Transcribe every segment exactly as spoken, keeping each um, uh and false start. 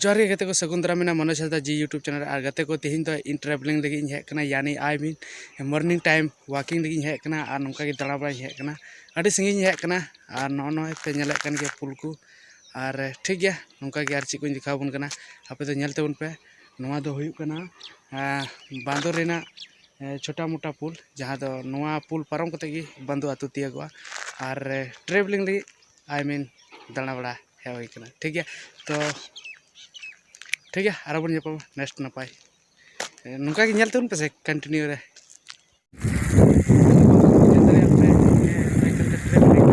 ᱡᱚᱦᱟᱨ ᱜᱮ ᱜᱟᱛᱮ ᱠᱚ, ᱥᱟᱹᱜᱩᱱ ᱫᱟᱨᱟᱢ ᱢᱮᱱᱟᱜᱼᱟ ᱢᱚᱱᱳᱡᱽ ᱦᱟᱸᱥᱫᱟ ᱡᱤ YouTube ᱪᱮᱱᱮᱞ ᱨᱮ᱾ ᱟᱨ ᱜᱟᱛᱮ ᱠᱚ, ᱛᱮᱦᱮᱧ ᱫᱚ ᱤᱧ ᱴᱨᱟᱵᱷᱮᱞᱤᱝ ᱞᱟᱹᱜᱤᱫ ᱤᱧ ᱦᱮᱡ ᱟᱠᱟᱱᱟ, ᱭᱟᱱᱤ ᱟᱭ ᱢᱤᱱ ᱢᱚᱨᱱᱤᱝ ᱴᱟᱭᱤᱢ ᱣᱟᱠᱤᱝ ᱞᱟᱹᱜᱤᱫ ᱤᱧ ᱦᱮᱡ ᱟᱠᱟᱱᱟ᱾ ᱟᱨ ᱱᱚᱝᱠᱟ ᱜᱮ ᱫᱟᱬᱟ ᱵᱟᱲᱟᱧ ᱦᱮᱡ ᱟᱠᱟᱱᱟ, ᱟᱹᱰᱤ ᱥᱟᱺᱜᱤᱧ ᱤᱧ ᱦᱮᱡ ᱟᱠᱟᱱᱟ᱾ ᱟᱨ ᱱᱚᱜᱼᱚ ᱱᱚᱜᱼᱚᱭ ᱯᱮ ᱧᱮᱞᱮᱫ ᱠᱟᱱ ᱜᱮᱭᱟ ᱯᱩᱞ ᱠᱚ᱾ ᱟᱨ ᱴᱷᱤᱠ ᱜᱮᱭᱟ, ᱱᱚᱝᱠᱟ ᱜᱮ ᱟᱨ ᱪᱮᱫ ᱠᱚᱧ ᱫᱮᱠᱷᱟᱣ ᱟᱵᱚᱱ ᱠᱟᱱᱟ, ᱟᱯᱮ ᱫᱚ ᱧᱮᱞ ᱛᱟᱵᱚᱱ ᱯᱮ᱾ ᱱᱚᱣᱟ ᱫᱚ ᱦᱩᱭᱩᱜ ᱠᱟᱱᱟ ᱟᱸ, ᱵᱟᱸᱫᱚᱨ ᱨᱮᱱᱟᱜ ᱮ, ᱪᱷᱳᱴᱟ ᱢᱳᱴᱟ ᱯᱩᱞ, ᱡᱟᱦᱟᱸ ᱫᱚ ᱱᱚᱣᱟ ᱯᱩᱞ ᱯᱟᱨᱚᱢ ᱠᱟᱛᱮ ᱜᱮ ᱵᱟᱱᱫᱩ ᱟᱹᱛᱩ ᱛᱤᱭᱟᱹᱜᱚᱜᱼᱟ᱾ ᱟᱨ, ᱮ, ᱴᱨᱟᱵᱷᱮᱞᱤᱝ ᱞᱟᱹᱜᱤᱫ, ᱟᱭ ᱢᱤᱱ, ᱫᱟᱬᱟ ᱵᱟᱲᱟ ᱦᱮᱡ ᱦᱩᱭ ᱠᱟᱱᱟ᱾ ᱴᱷᱤᱠ ᱜᱮᱭᱟ, ᱛᱚ ᱴᱷᱤᱠ ᱜᱮᱭᱟ, ᱟᱨᱚ ᱵᱚᱱ ᱧᱟᱯᱟᱢᱟ ᱱᱮᱠᱥᱴ ᱱᱟᱯᱟᱭ, ᱮ, ᱱᱚᱝᱠᱟ ᱜᱮ ᱧᱮᱞ ᱛᱟᱵᱚᱱ ᱯᱮᱥᱮ ᱠᱚᱱᱴᱤᱱᱤᱭᱩ ᱨᱮ᱾ ᱧᱮᱞ ᱫᱟᱲᱮᱭᱟᱜ ᱯᱮ, ᱮ, ᱥᱟᱭᱠᱮᱞ ᱛᱮ ᱴᱨᱟᱵᱷᱮᱞᱤᱝ,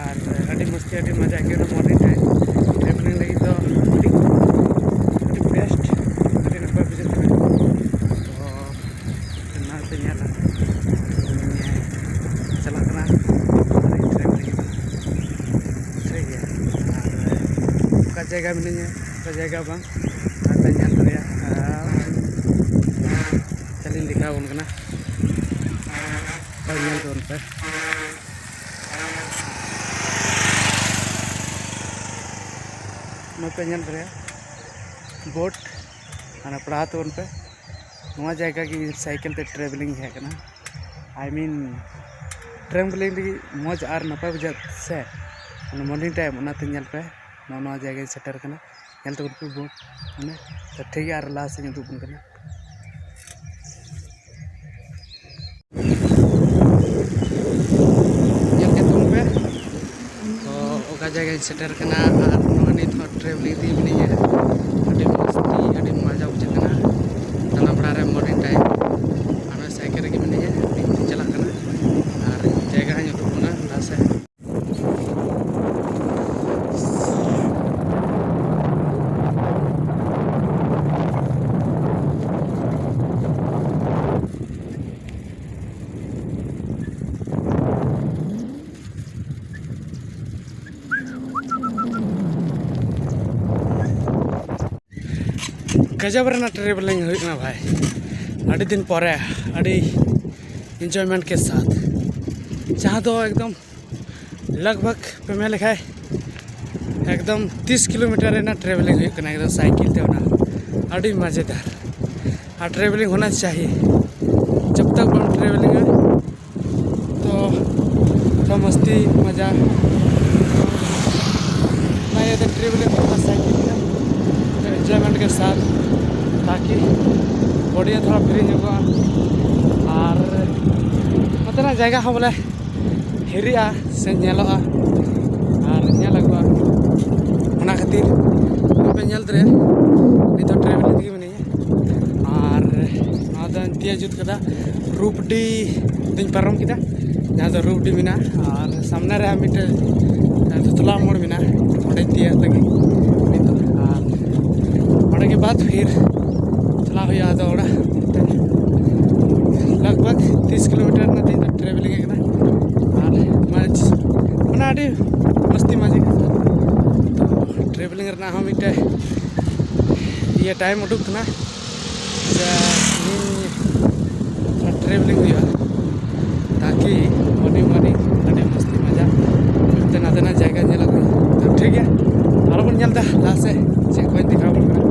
ᱟᱨ ᱟᱹᱰᱤ ᱢᱚᱡᱽ ᱜᱮ, ᱟᱹᱰᱤ ᱢᱚᱡᱟ ᱟᱹᱭᱠᱟᱹᱣ ᱮᱱᱟ ᱢᱚᱨᱱᱤᱝ ᱴᱟᱭᱤᱢ ᱴᱨᱟᱵᱷᱮᱞᱤᱝ ᱞᱟᱹᱜᱤᱫ ᱫᱚ ᱟᱹᱰᱤ, ᱟᱹᱰᱤ ᱵᱮᱥᱴ, ᱟᱹᱰᱤ ᱱᱟᱯᱟᱭ ᱵᱩᱡᱷᱟᱹᱜ ᱠᱟᱱᱟ᱾ ᱛᱚ ᱚᱱᱟ ᱯᱮ ᱧᱮᱞᱟ, ᱤᱧ ᱪᱟᱞᱟᱜ ᱠᱟᱱᱟ ᱴᱨᱟᱵᱷᱮᱞᱤᱝ, ᱴᱷᱤᱠ ᱜᱮᱭᱟ᱾ ᱟᱨ ᱚᱠᱟ ᱡᱟᱭᱜᱟ ᱢᱤᱱᱟᱹᱧᱟ, ᱚᱠᱟ ᱡᱟᱭᱜᱟ ᱵᱟᱝ, ᱟᱨ ᱯᱮ ᱧᱮᱞ ᱫᱟᱲᱮᱭᱟᱜᱼᱟ᱾ ᱟᱨ ᱪᱟᱞᱤᱧ ᱫᱮᱠᱷᱟᱣ ᱟᱵᱚᱱ ᱠᱟᱱᱟ, ᱟᱨ ᱧᱮᱞ ᱛᱟᱵᱚᱱ ᱯᱮ᱾ ᱱᱚᱛᱮ ᱧᱮᱞ ᱫᱟᱲᱮᱭᱟᱜᱼᱟ ᱵᱳᱴ, ᱦᱟᱱᱟ ᱯᱟᱲᱦᱟᱣ ᱛᱟᱵᱚᱱ ᱯᱮ᱾ ᱱᱚᱣᱟ ᱡᱟᱭᱜᱟ ᱜᱮ ᱥᱟᱭᱠᱮᱞ ᱛᱮ ᱴᱨᱟᱵᱷᱮᱞᱤᱝ ᱦᱮᱡ ᱟᱠᱟᱱᱟ᱾ I mean, ᱴᱨᱟᱵᱷᱮᱞᱤᱝ ᱞᱟᱹᱜᱤᱫ ᱢᱚᱡᱽ ᱟᱨ ᱱᱟᱯᱟᱭ ᱵᱩᱡᱷᱟᱹᱜ ᱥᱮ, ᱢᱚᱨᱱᱤᱝ ᱴᱟᱭᱤᱢ, ᱚᱱᱟᱛᱮ ᱧᱮᱞ ᱯᱮ᱾ ᱱᱚᱜᱼᱚ ᱱᱚᱣᱟ ᱡᱟᱭᱜᱟᱧ ᱥᱮᱴᱮᱨ ᱟᱠᱟᱱᱟ, ᱧᱮᱞ ᱛᱟᱵᱚᱱ ᱯᱮ ᱵᱳᱴ, ᱢᱟᱱᱮ, ᱛᱚ ᱴᱷᱤᱠ ᱜᱮᱭᱟ, ᱟᱨ ᱞᱟᱦᱟ ᱥᱮᱫ ᱤᱧ ᱩᱫᱩᱜ ᱟᱵᱚᱱ ᱠᱟᱱᱟ᱾ ᱧᱮᱞ ᱠᱮᱫ ᱛᱟᱵᱚᱱ ᱯᱮ, ᱛᱚ ᱚᱠᱟ ᱡᱟᱭᱜᱟᱧ ᱥᱮᱴᱮᱨ ᱠᱟᱱᱟ ᱟᱨ ᱱᱚᱣᱟ ᱱᱤᱛ ᱦᱚᱸ ᱴᱨᱟᱵᱷᱮᱞᱤᱝ ᱛᱮ ᱢᱤᱱᱟᱹᱧᱟ᱾ ᱟᱹᱰᱤ ᱢᱚᱡᱽ, ᱟᱹᱰᱤ ᱢᱚᱡᱟ ᱵᱩᱡᱷᱟᱹᱜ ᱠᱟᱱᱟ ᱫᱟᱬᱟ ᱵᱟᱲᱟ ᱨᱮ ᱢᱚᱨᱱᱤᱝ ᱴᱟᱭᱤᱢ᱾ ᱟᱨ ᱱᱚᱣᱟ ᱥᱟᱭᱠᱮᱞ ᱨᱮᱜᱮ ᱢᱤᱱᱟᱹᱧᱟ, ᱱᱤᱛ ᱤᱧ ᱪᱟᱞᱟᱜ ᱠᱟᱱᱟ ᱟᱨ ᱡᱟᱭᱜᱟ ᱦᱚᱸᱧ ᱩᱫᱩᱜ ᱟᱵᱚᱱᱟ ᱞᱟᱦᱟ ᱥᱮᱫ᱾ ᱜᱟᱡᱟᱵ ᱨᱮᱱᱟᱜ ᱴᱨᱟᱵᱷᱮᱞᱤᱝ ᱦᱩᱭᱩᱜ ᱠᱟᱱᱟ ᱵᱷᱟᱭ, ᱟᱹᱰᱤ ᱫᱤᱱ ᱯᱚᱨᱮ, ᱟᱹᱰᱤ ᱮᱱᱡᱚᱭᱢᱮᱱᱴ ᱠᱮ ᱥᱟᱛᱷ, ᱡᱟᱦᱟᱸ ᱫᱚ ᱮᱠᱫᱚᱢ ᱞᱟᱜᱽ ᱵᱷᱟᱜᱽ ᱯᱮ ᱢᱮᱱ ᱞᱮᱠᱷᱟᱡ ᱮᱠᱫᱚᱢ ᱛᱤᱥ ᱠᱤᱞᱳᱢᱤᱴᱟᱨ ᱨᱮᱱᱟᱜ ᱴᱨᱟᱵᱷᱮᱞᱤᱝ ᱦᱩᱭᱩᱜ ᱠᱟᱱᱟ, ᱮᱠᱫᱚᱢ ᱥᱟᱭᱠᱮᱞ ᱛᱮ᱾ ᱚᱱᱟ ᱟᱹᱰᱤ ᱢᱟᱡᱮᱫᱟᱨ᱾ ᱟᱨ ᱴᱨᱟᱵᱷᱮᱞᱤᱝ ᱦᱳᱱᱟ ᱪᱟᱦᱤᱭᱮ, ᱡᱟᱵ ᱛᱟᱠ ᱵᱟᱢ ᱴᱨᱟᱵᱷᱮᱞᱤᱝᱟ ᱛᱚ ᱛᱷᱚᱲᱟ ᱢᱟᱥᱛᱤ ᱢᱟᱡᱟ ᱚᱱᱟ ᱤᱭᱟᱹᱛᱮ ᱴᱨᱟᱵᱷᱮᱞᱤᱝ ᱦᱳᱱᱟ ᱪᱟᱦᱤᱭᱮ, ᱮᱱᱡᱚᱭᱢᱮᱱᱴ ᱠᱮ ᱥᱟᱛᱷ, ᱛᱟᱠᱤ ᱵᱚᱰᱤ ᱦᱚᱸ ᱛᱷᱚᱲᱟ ᱯᱷᱨᱤ ᱧᱚᱜᱚᱜᱼᱟ᱾ ᱟᱨ ᱱᱚᱛᱮᱱᱟᱜ ᱡᱟᱭᱜᱟ ᱦᱚᱸ ᱵᱚᱞᱮ ᱦᱤᱨᱤᱜᱼᱟ ᱥᱮ ᱧᱮᱞᱚᱜᱼᱟ ᱟᱨ ᱧᱮᱞ ᱟᱹᱜᱩᱜᱼᱟ᱾ ᱚᱱᱟ ᱠᱷᱟᱹᱛᱤᱨ ᱟᱯᱮ ᱧᱮᱞ ᱫᱟᱲᱮᱭᱟᱜᱼᱟ, ᱱᱤᱛᱚᱜ ᱴᱨᱟᱵᱷᱮᱞᱤᱝ ᱛᱮᱜᱮ ᱢᱤᱱᱟᱹᱧᱟ᱾ ᱟᱨ ᱱᱚᱣᱟ ᱫᱚ ᱮᱱᱛᱤᱭᱟ ᱡᱩᱛ ᱠᱟᱫᱟ, ᱨᱩᱯᱰᱤ ᱫᱚᱧ ᱯᱟᱨᱚᱢ ᱠᱮᱫᱟ, ᱡᱟᱦᱟᱸ ᱫᱚ ᱨᱩᱯᱰᱤ ᱢᱮᱱᱟᱜᱼᱟ᱾ ᱟᱨ ᱥᱟᱢᱱᱮ ᱨᱮ ᱟᱨ ᱢᱤᱫᱴᱮᱡ ᱫᱷᱩᱛᱞᱟ ᱢᱳᱲ ᱢᱮᱱᱟᱜᱼᱟ, ᱚᱸᱰᱮᱧ ᱛᱤᱭᱟᱹᱜ ᱞᱟᱹᱜᱤᱫ ᱱᱤᱛᱚᱜ᱾ ᱟᱨ ᱚᱸᱰᱮ ᱜᱮ ᱵᱟᱫ ᱯᱷᱤᱨ ᱪᱟᱞᱟᱣ ᱦᱩᱭᱩᱜᱼᱟ ᱟᱫᱚ ᱚᱲᱟᱜ᱾ ᱞᱟᱜᱽ ᱵᱷᱟᱜᱽ ᱛᱤᱥ ᱠᱤᱞᱳᱢᱤᱴᱟᱨ ᱨᱮᱱᱟᱜ ᱛᱮᱦᱮᱧ ᱫᱚ ᱴᱨᱟᱵᱷᱮᱞᱤᱝ ᱠᱟᱱᱟ᱾ ᱟᱨ ᱢᱟᱡᱽ, ᱢᱟᱱᱮ ᱟᱹᱰᱤ ᱢᱟᱥᱛᱤ ᱢᱟᱡᱽ ᱜᱮ᱾ ᱛᱚ ᱴᱨᱟᱵᱷᱮᱞᱤᱝ ᱨᱮᱱᱟᱜ ᱦᱚᱸ ᱢᱤᱫᱴᱮᱡ ᱤᱭᱟᱹ ᱴᱟᱭᱤᱢ ᱩᱰᱩᱠ ᱠᱟᱱᱟ ᱡᱮ ᱛᱮᱦᱮᱧ ᱴᱨᱟᱵᱷᱮᱞᱤᱝ ᱦᱩᱭᱩᱜᱼᱟ, ᱛᱟᱠᱤ ᱢᱚᱨᱱᱤᱝ ᱢᱚᱨᱱᱤᱝ ᱟᱹᱰᱤ ᱢᱟᱥᱛᱤ ᱢᱟᱡᱟ ᱦᱟᱱᱛᱮ ᱱᱟᱛᱮᱱᱟᱜ ᱡᱟᱭᱜᱟ ᱧᱮᱞ ᱟᱹᱜᱩᱭᱟ᱾ ᱛᱚ ᱴᱷᱤᱠ ᱜᱮᱭᱟ, ᱟᱨᱚ ᱵᱚᱱ ᱧᱮᱞ ᱮᱫᱟ ᱞᱟᱦᱟ ᱥᱮᱫ ᱪᱮᱫ ᱠᱚᱧ ᱫᱮᱠᱷᱟᱣ ᱟᱵᱚᱱ ᱠᱟᱱᱟ᱾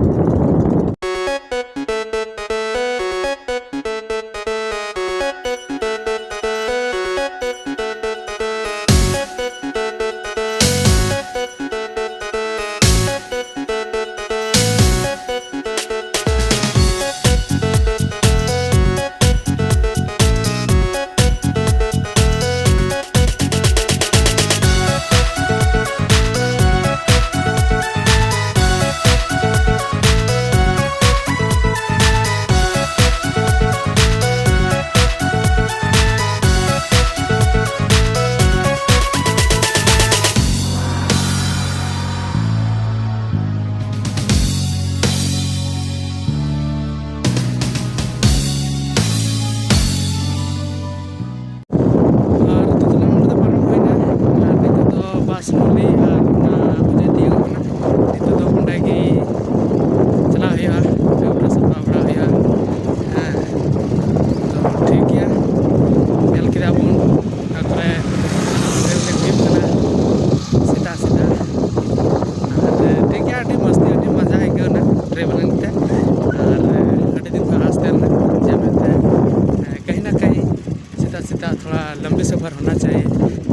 सफ़र होना चाहिए।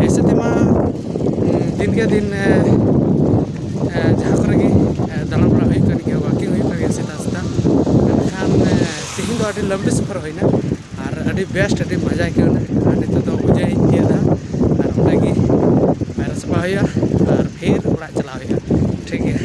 ऐसे ᱛᱮᱢᱟ ᱫᱤᱱ ᱜᱮ ᱫᱤᱱ ᱡᱟᱦᱟᱸ ᱠᱚᱨᱮ ᱜᱮ ᱫᱟᱬᱟ ᱵᱟᱲᱟ ᱦᱩᱭᱩᱜ ᱠᱟᱱ ᱜᱮᱭᱟ, ᱣᱟᱠᱤᱝ ᱦᱩᱭᱩᱜ ᱠᱟᱱ ᱜᱮᱭᱟ ᱥᱮᱛᱟᱜ ᱥᱮᱛᱟᱜ᱾ ᱢᱮᱱᱠᱷᱟᱱ ᱛᱮᱦᱮᱧ ᱫᱚ ᱟᱹᱰᱤ ᱞᱟᱢᱵᱤ ᱥᱚᱯᱷᱚᱨ ᱦᱩᱭᱱᱟ ᱟᱨ ᱟᱹᱰᱤ ᱵᱮᱥᱴ, ᱟᱹᱰᱤ ᱢᱚᱡᱟ ᱟᱹᱭᱠᱟᱹᱣ ᱮᱱᱟ᱾ ᱟᱨ ᱱᱤᱛᱚᱜ ᱫᱚ ᱩᱡᱟᱹᱭ ᱤᱧ ᱛᱤᱭᱟᱹᱜ ᱮᱫᱟ ᱟᱨ ᱚᱸᱰᱮ ᱜᱮ ᱯᱟᱭᱨᱟ ᱥᱟᱯᱷᱟ ᱦᱩᱭᱩᱜᱼᱟ ᱟᱨ ᱯᱷᱤᱨ ᱚᱲᱟᱜ ᱪᱟᱞᱟᱣ ᱦᱩᱭᱩᱜᱼᱟ᱾ ᱴᱷᱤᱠ ᱜᱮᱭᱟ᱾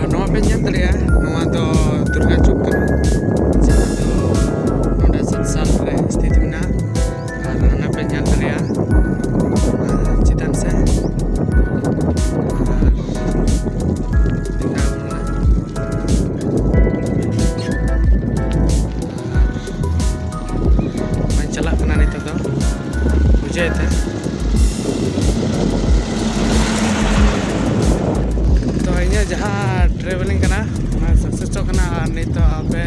ᱟᱨ ᱱᱚᱣᱟ ᱯᱮ ᱧᱮᱞ ᱫᱟᱲᱮᱭᱟᱜᱼᱟ, ᱱᱚᱣᱟ ᱫᱚ ᱫᱩᱨᱜᱟ ᱪᱚᱠ ᱠᱟᱱᱟ, ᱡᱟᱦᱟᱸ ᱫᱚ ᱱᱚᱰᱮ ᱥᱟᱛᱥᱟᱞ ᱨᱮ ᱥᱛᱷᱤᱛ ᱢᱮᱱᱟᱜᱼᱟ᱾ ᱟᱨ ᱦᱟᱱᱟ ᱯᱮ ᱧᱮᱞ ᱫᱟᱲᱮᱭᱟᱜᱼᱟ, ᱪᱮᱛᱟᱱ ᱥᱮᱫ ᱟᱨ ᱫᱮᱠᱷᱟᱣ ᱠᱟᱱᱟ᱾ ᱟᱨ ᱪᱟᱞᱟᱜ ᱠᱟᱱᱟ ᱱᱤᱛᱚᱜ ᱫᱚ ᱩᱡᱟᱹᱭ ᱛᱮ᱾ ᱛᱚ, ᱤᱧᱟᱹᱜ ᱡᱟᱦᱟᱸ ᱴᱨᱟᱵᱷᱮᱞᱤᱝ ᱠᱟᱱᱟ, ᱚᱱᱟ ᱥᱟᱠᱥᱮᱥᱚᱜ ᱠᱟᱱᱟ᱾ ᱟᱨ ᱱᱤᱛᱚᱜ ᱟᱯᱮ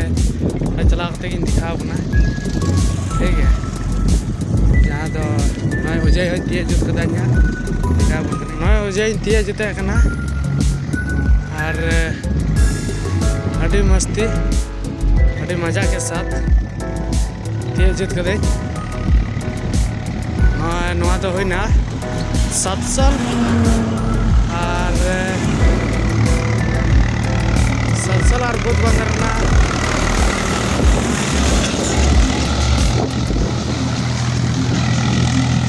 ᱚᱸᱰᱮ ᱪᱟᱞᱟᱣ ᱠᱟᱛᱮ ᱜᱤᱧ ᱫᱮᱠᱷᱟᱣ ᱠᱟᱱᱟ, ᱴᱷᱤᱠ ᱜᱮᱭᱟ? ᱡᱟᱦᱟᱸ ᱫᱚ ᱱᱚᱜᱼᱚᱭ ᱩᱡᱟᱹᱭ ᱦᱚᱸ ᱛᱤᱭᱟᱹᱜ ᱡᱩᱛ ᱠᱟᱫᱟᱧ ᱦᱟᱸᱜ, ᱫᱮᱠᱷᱟᱣ ᱟᱵᱚᱱ ᱠᱟᱱᱟ᱾ ᱱᱚᱜᱼᱚᱭ ᱩᱡᱟᱹᱭ ᱤᱧ ᱛᱤᱭᱟᱹᱜ ᱡᱩᱛᱮᱫ ᱠᱟᱱᱟ᱾ ᱟᱨ ᱟᱹᱰᱤ ᱢᱚᱥᱛᱤ, ᱟᱹᱰᱤ ᱢᱚᱡᱟ ᱠᱮ ᱥᱟᱛᱷ ᱛᱤᱭᱟᱹᱜ ᱡᱩᱛ ᱠᱟᱹᱫᱟᱹᱧ᱾ ᱱᱚᱜᱼᱚᱭ ᱱᱚᱣᱟ ᱫᱚ ᱦᱩᱭᱱᱟ ᱥᱟᱛᱥᱟᱞ ᱟᱨ ᱥᱟᱛᱥᱟᱞ ᱟᱨ ᱵᱩᱫᱷ ᱵᱟᱸᱫᱷ ᱨᱮᱱᱟᱜ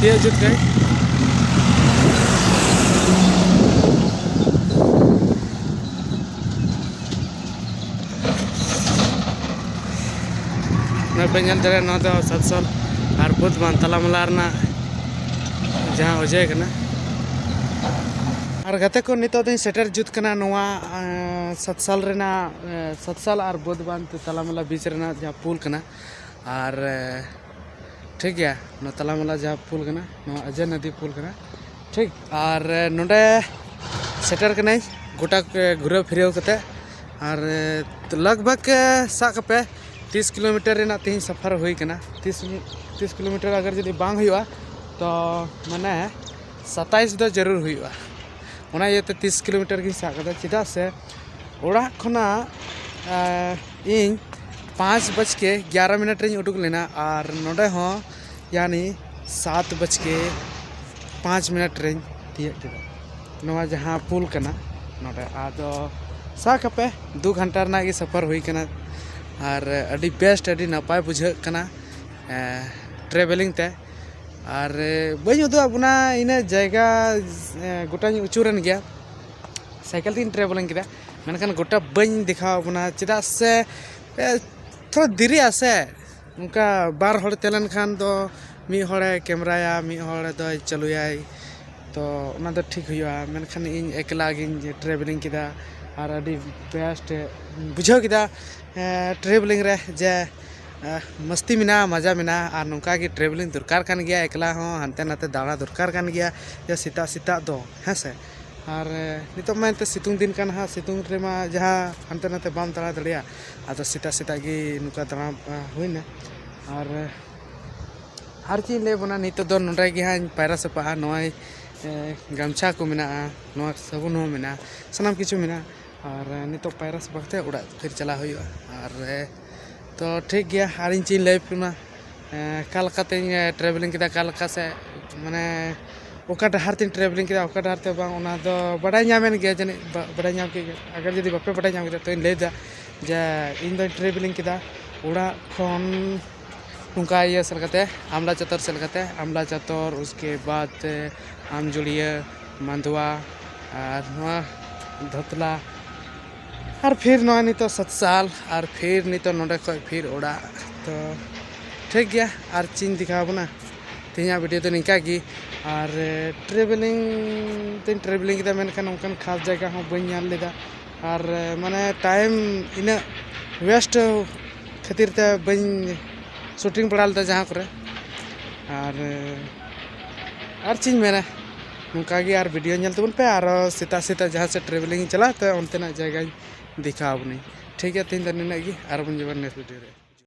ᱛᱤᱭᱟᱹᱜ ᱡᱩᱛ ᱠᱟᱹᱫᱟᱹᱧ᱾ ᱱᱚᱜᱼᱚᱭ ᱯᱮ ᱧᱮᱞ ᱫᱟᱲᱮᱭᱟᱜᱼᱟ, ᱱᱚᱣᱟ ᱫᱚ ᱥᱟᱛᱥᱟᱞ ᱟᱨ ᱵᱩᱫᱷ ᱵᱟᱸᱫᱷ ᱛᱟᱞᱟᱢᱟᱞᱟ ᱨᱮᱱᱟᱜ ᱡᱟᱦᱟᱸ ᱚᱡᱮ ᱠᱟᱱᱟ᱾ ᱟᱨ ᱜᱟᱛᱮ ᱠᱚ, ᱱᱤᱛᱚᱜ ᱫᱚᱧ ᱥᱮᱴᱮᱨ ᱡᱩᱛ ᱠᱟᱱᱟ ᱱᱚᱣᱟ, ᱮᱸ, ᱥᱟᱛᱥᱟᱞ ᱨᱮᱱᱟᱜ, ᱮᱸ, ᱥᱟᱛᱥᱟᱞ ᱟᱨ ᱵᱩᱫᱷ ᱵᱟᱸᱫᱷ ᱛᱟᱞᱟᱢᱟᱞᱟ ᱵᱤᱪ ᱨᱮᱱᱟᱜ ᱡᱟᱦᱟᱸ ᱯᱩᱞ ᱠᱟᱱᱟ᱾ ᱟᱨ, ᱮᱸ, ᱴᱷᱤᱠ ᱜᱮᱭᱟ, ᱱᱚᱣᱟ ᱛᱟᱞᱟᱢᱟᱞᱟ ᱡᱟᱦᱟᱸ ᱯᱩᱞ ᱠᱟᱱᱟ, ᱱᱚᱣᱟ ᱚᱡᱮ ᱱᱚᱫᱤ ᱯᱩᱞ ᱠᱟᱱᱟ᱾ ᱴᱷᱤᱠ, ᱟᱨ, ᱮᱸ, ᱱᱚᱰᱮ ᱥᱮᱴᱮᱨ ᱠᱟᱹᱱᱟᱹᱧ ᱜᱚᱴᱟ, ᱮᱸ, ᱜᱷᱩᱨᱟᱹᱣ ᱯᱷᱤᱨᱟᱹᱣ ᱠᱟᱛᱮ᱾ ᱟᱨ, ᱮᱸ, ᱞᱟᱜᱽ ᱵᱷᱟᱜᱽ, ᱮᱸ, ᱥᱟᱵ ᱠᱟᱯᱮ ᱛᱤᱥ ᱠᱤᱞᱳᱢᱤᱴᱟᱨ ᱨᱮᱱᱟᱜ ᱛᱮᱦᱮᱧ ᱥᱟᱯᱷᱟᱨ ᱦᱩᱭ ᱠᱟᱱᱟ᱾ ᱛᱤᱥ, ᱛᱤᱥ ᱠᱤᱞᱳᱢᱤᱴᱟᱨ ᱟᱜᱟᱨ ᱡᱩᱫᱤ ᱵᱟᱝ ᱦᱩᱭᱩᱜᱼᱟ, ᱛᱚ ᱢᱟᱱᱮ ᱥᱟᱛᱟᱭᱤᱥ ᱫᱚ ᱡᱟᱹᱨᱩᱲ ᱦᱩᱭᱩᱜᱼᱟ᱾ ᱚᱱᱟ ᱤᱭᱟᱹᱛᱮ ᱛᱤᱥ ᱠᱤᱞᱳᱢᱤᱴᱟᱨ ᱜᱤᱧ ᱥᱟᱵ ᱠᱟᱫᱟ, ᱪᱮᱫᱟᱜ ᱥᱮ ᱚᱲᱟᱜ ᱠᱷᱚᱱᱟᱜ, ᱟᱸ, ᱤᱧ ᱯᱟᱸᱪ ᱵᱟᱡᱠᱮ ᱜᱭᱟᱨᱟ ᱢᱤᱱᱤᱴ ᱨᱤᱧ ᱩᱰᱩᱠ ᱞᱮᱱᱟ, ᱟᱨ ᱱᱚᱰᱮ ᱦᱚᱸ ᱭᱟᱱᱤ ᱥᱟᱛ ᱵᱟᱡᱠᱮ ᱯᱟᱸᱪ ᱢᱤᱱᱤᱴ ᱨᱤᱧ ᱛᱤᱭᱟᱹᱜ ᱠᱮᱫᱟ᱾ ᱱᱚᱣᱟ ᱡᱟᱦᱟᱸ ᱯᱩᱞ ᱠᱟᱱᱟ ᱱᱚᱰᱮ, ᱟᱫᱚ ᱥᱟᱵ ᱠᱟᱜ ᱯᱮ ᱫᱩ ᱜᱷᱚᱱᱴᱟ ᱨᱮᱱᱟᱜ ᱜᱮ ᱥᱟᱯᱷᱟᱨ ᱦᱩᱭ ᱠᱟᱱᱟ, ᱟᱨ ᱟᱹᱰᱤ ᱵᱮᱥᱴ, ᱟᱹᱰᱤ ᱱᱟᱯᱟᱭ ᱵᱩᱡᱷᱟᱹᱜ ᱠᱟᱱᱟ ᱴᱨᱟᱵᱷᱮᱞᱤᱝ ᱛᱮ᱾ ᱟᱨ ᱵᱟᱹᱧ ᱩᱫᱩᱜ ᱟᱵᱚᱱᱟ ᱤᱱᱟᱹ ᱡᱟᱭᱜᱟ, ᱜᱚᱴᱟᱧ ᱟᱹᱪᱩᱨᱮᱱ ᱜᱮᱭᱟ, ᱥᱟᱭᱠᱮᱞ ᱛᱮᱧ ᱴᱨᱟᱵᱷᱮᱞᱤᱝ ᱠᱮᱫᱟ, ᱢᱮᱱᱠᱷᱟᱱ ᱜᱚᱴᱟ ᱵᱟᱹᱧ ᱫᱮᱠᱷᱟᱣ ᱟᱵᱚᱱᱟ, ᱪᱮᱫᱟᱜ ᱥᱮ ᱛᱷᱚᱲᱟ ᱫᱮᱨᱤᱜᱼᱟ ᱥᱮ᱾ ᱚᱱᱠᱟ ᱵᱟᱨ ᱦᱚᱲ ᱛᱟᱦᱮᱸ ᱞᱮᱱᱠᱷᱟᱱ ᱫᱚ ᱢᱤᱫ ᱦᱚᱲᱮ ᱠᱮᱢᱨᱟᱭᱟ, ᱢᱤᱫ ᱦᱚᱲ ᱫᱚᱭ ᱪᱟᱹᱞᱩᱭᱟᱭ, ᱛᱚ ᱚᱱᱟ ᱫᱚ ᱴᱷᱤᱠ ᱦᱩᱭᱩᱜᱼᱟ᱾ ᱢᱮᱱᱠᱷᱟᱱ ᱤᱧ ᱮᱠᱞᱟ ᱜᱤᱧ ᱴᱨᱟᱵᱷᱮᱞᱤᱝ ᱠᱮᱫᱟ, ᱟᱨ ᱟᱹᱰᱤ ᱵᱮᱥᱴ ᱵᱩᱡᱷᱟᱹᱣ ᱠᱮᱫᱟ ᱴᱨᱟᱵᱷᱮᱞᱤᱝ ᱨᱮ, ᱡᱮ ᱢᱚᱥᱛᱤ ᱢᱮᱱᱟᱜᱼᱟ, ᱢᱟᱡᱟ ᱢᱮᱱᱟᱜᱼᱟ᱾ ᱟᱨ ᱱᱚᱝᱠᱟ ᱜᱮ ᱴᱨᱟᱵᱷᱮᱞᱤᱝ ᱫᱚᱨᱠᱟᱨ ᱠᱟᱱ ᱜᱮᱭᱟ, ᱮᱠᱞᱟ ᱦᱚᱸ ᱦᱟᱱᱛᱮ ᱱᱟᱛᱮ ᱫᱟᱬᱟ ᱫᱚᱨᱠᱟᱨ ᱠᱟᱱ ᱜᱮᱭᱟ, ᱡᱮ ᱥᱮᱛᱟᱜ ᱥᱮᱛᱟᱜ ᱫᱚ, ᱦᱮᱸ ᱥᱮ᱾ ᱟᱨ ᱱᱤᱛᱚᱜ ᱢᱟ ᱮᱱᱛᱮ ᱥᱤᱛᱩᱝ ᱫᱤᱱ ᱠᱟᱱᱟ ᱦᱟᱸᱜ, ᱥᱤᱛᱩᱝ ᱨᱮᱢᱟ ᱡᱟᱦᱟᱸ ᱦᱟᱱᱛᱮ ᱱᱟᱛᱮ ᱵᱟᱢ ᱫᱟᱬᱟ ᱫᱟᱲᱮᱭᱟᱜᱼᱟ, ᱟᱫᱚ ᱥᱮᱛᱟᱜ ᱥᱮᱛᱟᱜ ᱜᱮ ᱱᱚᱝᱠᱟ ᱫᱟᱬᱟ ᱦᱩᱭᱱᱟ᱾ ᱟᱨ ᱟᱨ ᱪᱮᱫ ᱤᱧ ᱞᱟᱹᱭ ᱟᱵᱚᱱᱟ, ᱱᱤᱛᱚᱜ ᱫᱚ ᱱᱚᱸᱰᱮ ᱜᱮ ᱦᱟᱸᱜ ᱤᱧ ᱯᱟᱭᱨᱟ ᱥᱟᱯᱷᱟᱜᱼᱟ᱾ ᱱᱚᱜᱼᱚᱭ ᱜᱟᱢᱪᱷᱟ ᱠᱚ ᱢᱮᱱᱟᱜᱼᱟ, ᱱᱚᱣᱟ ᱥᱟᱵᱚᱱ ᱦᱚᱸ ᱢᱮᱱᱟᱜᱼᱟ, ᱥᱟᱱᱟᱢ ᱠᱤᱪᱷᱩ ᱢᱮᱱᱟᱜᱼᱟ᱾ ᱟᱨ ᱱᱤᱛᱚᱜ ᱯᱟᱭᱨᱟ ᱥᱟᱯᱷᱟ ᱠᱟᱛᱮ ᱚᱲᱟᱜ ᱯᱷᱤᱨ ᱪᱟᱞᱟᱣ ᱦᱩᱭᱩᱜᱼᱟ᱾ ᱟᱨ ᱛᱚ ᱴᱷᱤᱠ ᱜᱮᱭᱟ, ᱟᱨ ᱤᱧ ᱪᱮᱫ ᱤᱧ ᱞᱟᱹᱭ ᱟᱯᱮ ᱢᱟ, ᱚᱠᱟ ᱞᱮᱠᱟᱛᱤᱧ ᱴᱨᱟᱵᱷᱮᱞᱤᱝ ᱠᱮᱫᱟ, ᱚᱠᱟ ᱞᱮᱠᱟ ᱥᱮ ᱢᱟᱱᱮ ᱚᱠᱟ ᱰᱟᱦᱟᱨ ᱛᱤᱧ ᱴᱨᱟᱵᱷᱮᱞᱤᱝ ᱠᱮᱫᱟ, ᱚᱠᱟ ᱰᱟᱦᱟᱨ ᱛᱮ ᱵᱟᱝ, ᱚᱱᱟ ᱫᱚ ᱵᱟᱰᱟᱭ ᱧᱟᱢᱮᱱ ᱜᱮᱭᱟ ᱡᱟᱹᱱᱤᱡ, ᱵᱟᱰᱟᱭ ᱧᱟᱢ ᱠᱮᱫ ᱜᱮᱭᱟ᱾ ᱟᱜᱟᱨ ᱡᱩᱫᱤ ᱵᱟᱯᱮ ᱵᱟᱰᱟᱭ ᱧᱟᱢ ᱠᱮᱫᱟ, ᱛᱚᱧ ᱞᱟᱹᱭᱫᱟ ᱡᱮ ᱤᱧ ᱫᱚᱧ ᱴᱨᱟᱵᱷᱮᱞᱤᱝ ᱠᱮᱫᱟ ᱚᱲᱟᱜ ᱠᱷᱚᱱ ᱱᱚᱝᱠᱟ ᱤᱭᱟᱹ ᱥᱮᱫ ᱞᱮᱠᱟᱛᱮ, ᱟᱢᱞᱟ ᱪᱚᱛᱚᱨ ᱥᱮᱫ ᱞᱮᱠᱟᱛᱮ, ᱟᱢᱞᱟ ᱪᱚᱛᱚᱨ, ᱩᱥᱠᱮ ᱵᱟᱫ ᱟᱢᱡᱩᱲᱤᱭᱟᱹ, ᱢᱟᱱᱫᱩᱣᱟ, ᱟᱨ ᱱᱚᱣᱟ ᱫᱷᱚᱛᱞᱟ, ᱟᱨ ᱯᱷᱤᱨ ᱱᱚᱣᱟ ᱱᱤᱛᱚᱜ ᱥᱟᱛᱥᱟᱞ, ᱟᱨ ᱯᱷᱤᱨ ᱱᱤᱛᱚᱜ ᱱᱚᱸᱰᱮ ᱠᱷᱚᱡ ᱯᱷᱤᱨ ᱚᱲᱟᱜ᱾ ᱛᱚ ᱴᱷᱤᱠ ᱜᱮᱭᱟ, ᱟᱨ ᱪᱮᱫ ᱤᱧ ᱫᱮᱠᱷᱟᱣ ᱟᱵᱚᱱᱟ, ᱛᱮᱦᱮᱧᱟᱜ ᱵᱷᱤᱰᱤᱭᱳ ᱫᱚ ᱱᱤᱝᱠᱟ ᱜᱮ᱾ ᱟᱨ ᱴᱨᱟᱵᱷᱮᱞᱤᱝ ᱛᱮᱧ ᱴᱨᱟᱵᱷᱮᱞᱤᱝ ᱠᱮᱫᱟ, ᱢᱮᱱᱠᱷᱟᱱ ᱚᱱᱠᱟᱱ ᱠᱷᱟᱥ ᱡᱟᱭᱜᱟ ᱦᱚᱸ ᱵᱟᱹᱧ ᱧᱮᱞ ᱞᱮᱫᱟ᱾ ᱟᱨ ᱢᱟᱱᱮ ᱴᱟᱭᱤᱢ ᱤᱱᱟᱹᱜ ᱣᱮᱥᱴ ᱠᱷᱟᱹᱛᱤᱨ ᱛᱮ ᱵᱟᱹᱧ ᱥᱩᱴᱤᱝ ᱵᱟᱲᱟ ᱞᱮᱫᱟ ᱡᱟᱦᱟᱸ ᱠᱚᱨᱮ᱾ ᱟᱨ ᱟᱨ ᱪᱮᱫ ᱤᱧ ᱢᱮᱱᱟ, ᱱᱚᱝᱠᱟ ᱜᱮ ᱟᱨ ᱵᱷᱤᱰᱤᱭᱳ ᱧᱮᱞ ᱛᱟᱵᱚᱱ ᱯᱮ᱾ ᱟᱨᱚ ᱥᱮᱛᱟᱜ ᱥᱮᱛᱟᱜ ᱡᱟᱦᱟᱸ ᱥᱮᱫ ᱴᱨᱟᱵᱷᱮᱞᱤᱝ ᱤᱧ ᱪᱟᱞᱟᱜᱼᱟ, ᱛᱚ ᱚᱱᱛᱮᱱᱟᱜ ᱡᱟᱭᱜᱟᱧ ᱫᱮᱠᱷᱟᱣ ᱟᱵᱚᱱᱟᱹᱧ᱾ ᱴᱷᱤᱠ ᱜᱮᱭᱟ, ᱛᱮᱦᱮᱧ ᱫᱚ ᱱᱤᱱᱟᱹᱜ ᱜᱮ, ᱟᱨᱚ ᱵᱚᱱ ᱧᱟᱯᱟᱢᱟ ᱱᱮᱠᱥᱴ ᱵᱷᱤᱰᱤᱭᱳ ᱨᱮ᱾